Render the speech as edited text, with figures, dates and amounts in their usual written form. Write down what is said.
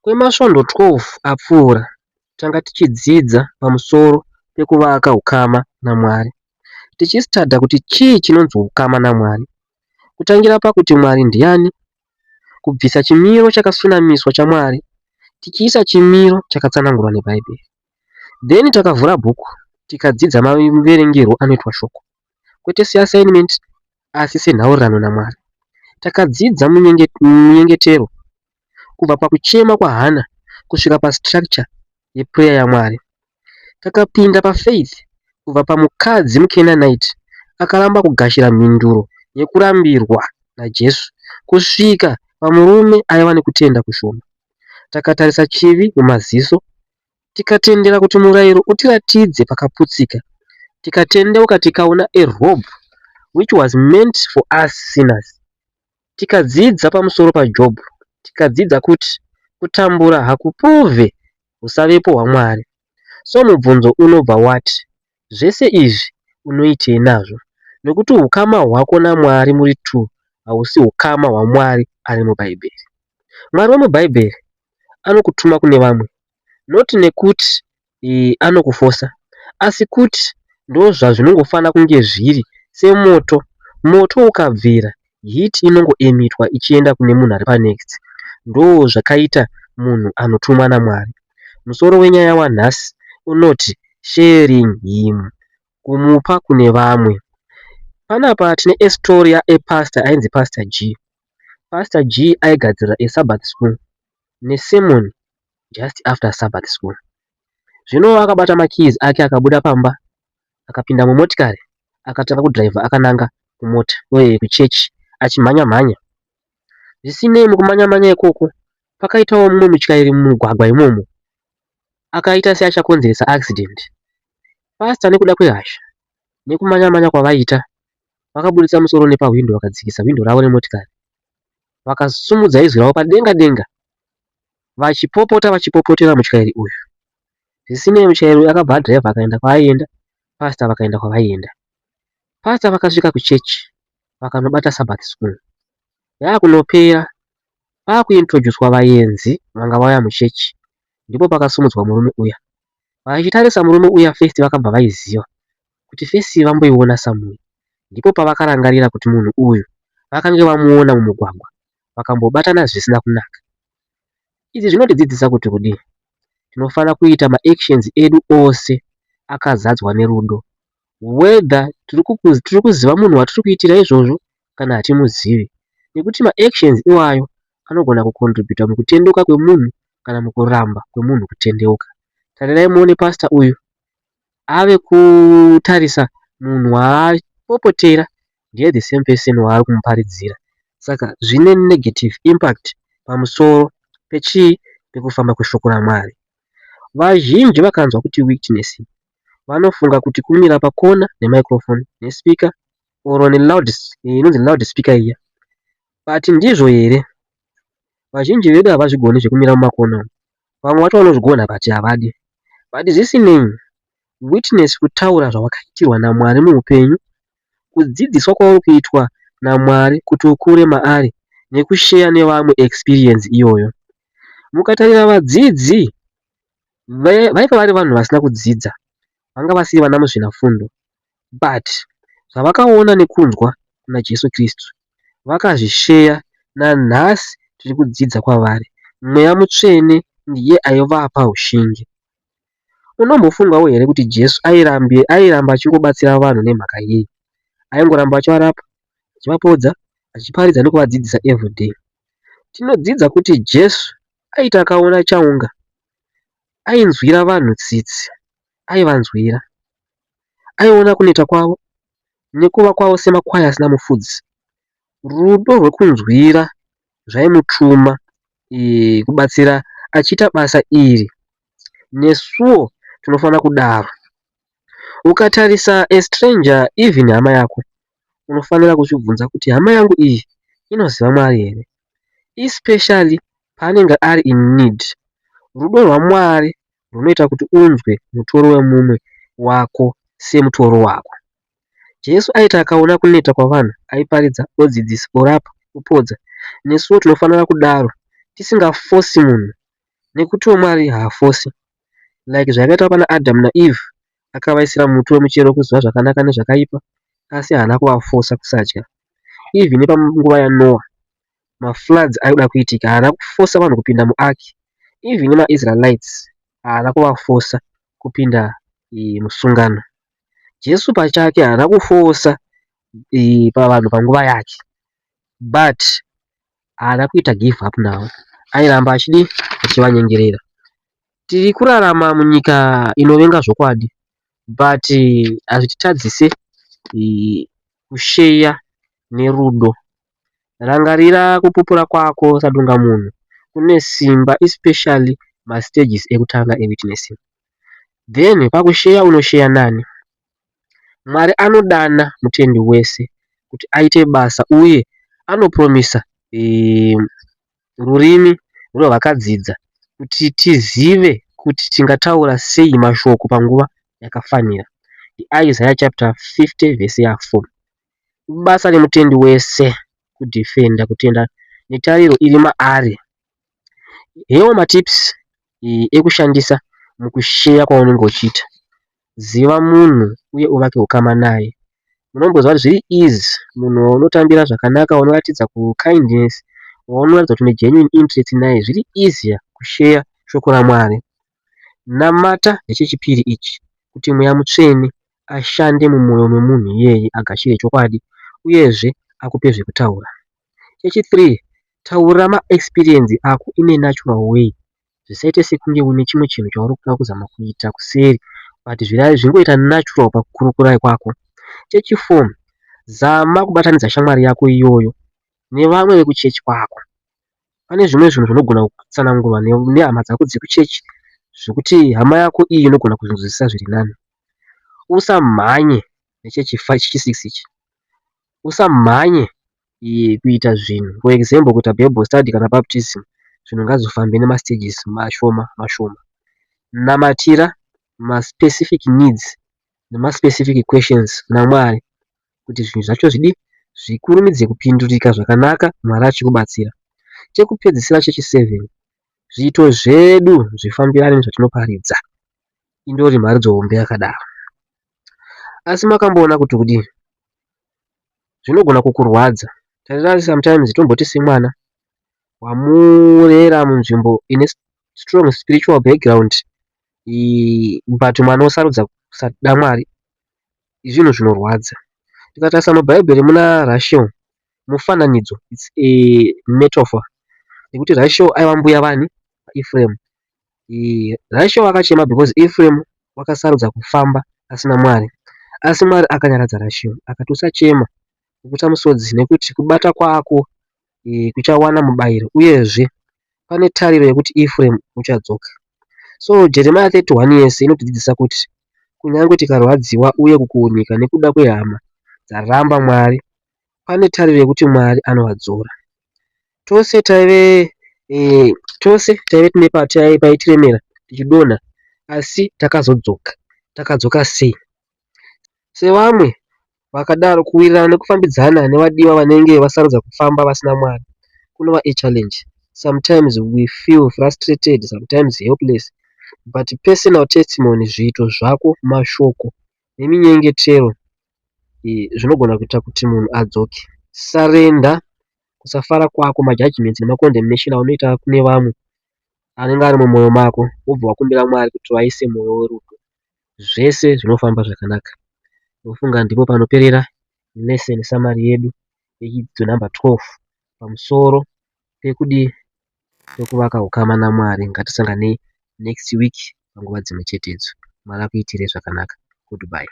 Kwemasvondo 12 apfuura, tanga tichidzidza pamusoro pekuvaka hukama naMwari, tichisitadha kuti chii chinonzi hukama naMwari, kutangira pakuti Mwari ndiani, kubvisa chimiro chakasunamiswa chaMwari tichiisa chimiro chakatsanangurwa neBhaibheri. Then takavhura bhuku tikadzidza maverengerwo anoitwa shoko, kwete seassignment asi senhaurirano naMwari. Takadzidza munyengetero kubva pakuchema kwaHana kusvika pastructure yeprayer yaMwari. Takapinda pafaith kubva pamukadzi muCanaanite akaramba kugashira mhinduro yekurambirwa naJesu kusvika pamurume aiva nekutenda kushoma. Takatarisa chivi mumaziso tikatendera kuti murayiro utiratidze pakaputsika tikatendeuka tikaona a robe which was meant for us sinners. Tikadzidza pamusoro paJobho tikadzidza kuti kutambura hakuprove husavepo hwaMwari. So mubvunzo unobva wati zvese izvi unoitei nazvo nekuti hukama hwako naMwari muri two hausi hukama hwaMwari ari muBhaibheri. Mwari wemuBhaibheri anokutuma kune vamwe not nekuti anokufosa asi kuti ndozvazvinongofanira kunge zviri semoto. Moto ukabvira heat inongoemitwa ichienda kune munhu ari panext. Ndozvakaita munhu anotumwa naMwari. Musoro wenyaya wanhasi unoti sharing him, kumupa kune vamwe. Panapa tine a story yapastor ainzi Pastor G. Pastor G aigadzira a Sabbath school nesermon just after Sabbath school. Zvino akabata makeys ake akabuda pamba akapinda mumotikari akatanga kudhiraivha akananga kumota kuchechi achimhanya mhanya. Zvisinei mukumhanya mhanya ikoko pakaitawo mumwe mutyairi mumugwagwa imomo akaita seachakonzeresa accident. Pastor nekuda kwehasha nekumhanya mhanya kwavaita vakabuditsa musoro nepahwindo vakadzikisa hwindo ravo remotikari vakasumudza izwi ravo padenga denga vachipopota vachipopotera mutyairi uyu. Zvisinei mutyairi uyu akabva adhiraivha akaenda kwaaienda, pastor vakaenda kwavaienda. Pastor vakasvika kuchechi vakanobata Sabbath school. Yakunopera pakuintroducwa vaenzi vanga vauya muchechi ndipo pakasumudzwa murume uya. Vachitarisa murume uya first vakabva vaiziva kuti face vamboiona somewhere. Ndipo pavakarangarira kuti munhu uyu vakange vamuona mumugwagwa vakambobatana zvisina kunaka. Izvi zvinotidzidzisa kuti kudii? Tinofanira kuita maactions edu ose akazadzwa nerudo whether tiri kuziva munhu watiri kuitira izvozvo kana hatimuzivi nekuti maactions iwayo anogona kucontributa mukutendeuka kwemunhu kana mukuramba kwemunhu kutendeuka. Tarirai muone pastor uyu ave kutarisa munhu waapopotera ndiye the same person waari kumuparidzira. Saka zvine negative impact pamusoro pechii pekufamba kweshoko raMwari. Vazhinji vakanzwa kuti witness vanofunga kuti kumira pakona nemicrophone nespeaker or neloud inonzi loud speaker iya but ndizvo here? Vazhinji vedu havazvigoni zvekumira mumakona umu. Vamwe vacho vanozvigona but havadi. But zvisinei witness kutaura zvawakaitirwa naMwari muupenyu, kudzidziswa kwauri kuitwa naMwari kuti ukure maari nekusheya nevamwe experience iyoyo. Mukatarira vadzidzi vaiva vari vanhu vasina kudzidza, vanga vasiri vana muzvinafundo but zvavakaona nekunzwa kuna Jesu Kristu vakazvisheya nanhasi tiri kudzidza kwavari. Mweya Mutsvene ndiye aivapa ushingi. Unombofungawo here kuti Jesu airamba achingobatsira vanhu nemhaka yei? Aingoramba achivarapa, achivapodza, achiparidza nekuvadzidzisa everyday. Tinodzidza kuti Jesu aiti akaona chaunga ainzwira vanhu tsitsi, aivanzwira. Aiona kuneta kwavo nekuva kwavo semakwai asina mufudzi. Rudo rwekunzwira zvaimutuma kubatsira achiita basa iri. Nesuwo tinofanira kudaro. Ukatarisa a stranger even hama yako unofanira kuzvibvunza kuti hama yangu iyi inoziva Mwari here? Especially paanenge ari in need. Rudo rwaMwari runoita kuti unzwe mutoro wemumwe wako semutoro wako. Jesu aiti akaona kuneta kwavanhu aiparidza, odzidzisa, orapa, opodza. Nesuwo tinofanira kudaro tisingafosi munhu. Nekutiwo Mwari haafosi. Like zvakaitwa pana Adam naEve, akavaisira muti wemuchero wekuziva zvakanaka nezvakaipa, asi haana kuvafosa kusadya. Even nepanguva yaNoah, mafloods aida kuitika, haana kufosa vanhu kupinda muark. Even nemaIsraelites haana kuvafosa kupinda musungano. Jesu pachake haana kufosa pavanhu panguva yake, but haana kuita give up navo, airamba achidi achivanyengerera. Tiri kurarama munyika inovenga zvokwadi, but hazvititadzise kusheya nerudo. Rangarira kupupura kwako sadungamunhu kune simba, especially mastages ekutanga ewitnessing. Then pakusheya unosheya nani? Mwari anodana mutendi wese kuti aite basa uye anopromisa rurimi rwevakadzidza kuti tizive kuti tingataura sei mashoko panguva yakafanira. Isaiah chapter 50 vhesi ya4. Ibasa remutendi wese kudhifenda kutenda netariro iri maari. Hewo matips ekushandisa mukusheya kwaunenge uchiita. Ziva munhu uye uvake ukama naye. Munomboziva kuti zviri easy munhu waunotambira zvakanaka, unoratidza kukindness, waunoratidza kuti une genuine interest naye, zviri easier kusheya shoko raMwari. Namata ndechechipiri ichi, kuti Mweya Mutsvene ashande mumwoyo memunhu iyeye agashire chokwadi uyezve akupe zvekutaura. Chechi3, taura maexperience ako in a natural way. Zvisaite sekunge une chimwe chinhu chauri kuda kuzama kuita kuseri, but zvingoita natural pakukurukura kwako. Chechi4, zama kubatanidza shamwari yako iyoyo nevamwe vekuchechi kwako. Pane zvimwe zvinhu zvinogona kutsanangurwa nehama dzako dzekuchechi zvekuti hama yako iyi inogona kuzvinzwisisa zviri nani. Usamhanye nechechi6 ichi, usamhanye kuita zvinhu. For example, kuita Bible study kana baptism, zvinhu ngazvifambe nemastages mashoma mashoma. Namatira maspecific needs nemaspecific questions kuna Mwari kuti zvinhu zvacho zvidi zvikurumidze kupindurika zvakanaka, Mwari achikubatsira. Chekupedzisira chechi7, zviito zvedu zvifambirane nezvatinoparidza. Indori mharidzo hombe yakadaro. Asi makamboona kuti kudii? Zvinogona kukurwadza. Tarirai, sometimes tomboti semwana wamurera munzvimbo ine strong spiritual background, but mwana osarudza kusada Mwari, zvinhu zvinorwadza. Tikatarisa muBhaibheri muna Rachel, mufananidzo, it's a metaphor, nekuti Rachel aiva mbuya vani? Ephraim. Rachel akachema because Ephraim wakasarudza kufamba asina Mwari, asi Mwari akanyaradza Rachel akati, "Usachema, pukuta musodzi, nekuti kubata kwako kuchawana mubayiro, uyezve pane tariro yekuti Ephraim uchadzoka." So Jeremiah 31 yese inotidzidzisa kuti kunyange tikarwadziwa uye kukuunika nekuda kwehama dzaramba Mwari, pane tariro yekuti Mwari anovadzora. Tose taive tine paitiremera tichidonha, asi takazodzoka. Takadzoka sei? Sevamwe vakadaro, kuwirirana nekufambidzana nevadiwa vanenge vasarudza kufamba vasina Mwari kunova a challenge. Sometimes we feel frustrated, sometimes helpless, but personal testimony, zviito zvako, mashoko neminyengetero zvinogona kuita kuti munhu adzoke. Surrender kusafara kwako, majudgments nemacondemnation aunoita kune vamwe anenge ari mumwoyo mako, wobva wakumbira Mwari kuti vaise mwoyo werudo. Zvese zvinofamba zvakanaka. Ndofunga ndipo panoperera lesson summary yedu yechidzidzo number 12 pamusoro pekudii? Pekuvaka ukama naMwari. Ngatisanganei next week panguva dzimwe chetedzo. Mwari akuitire zvakanaka. Goodbye.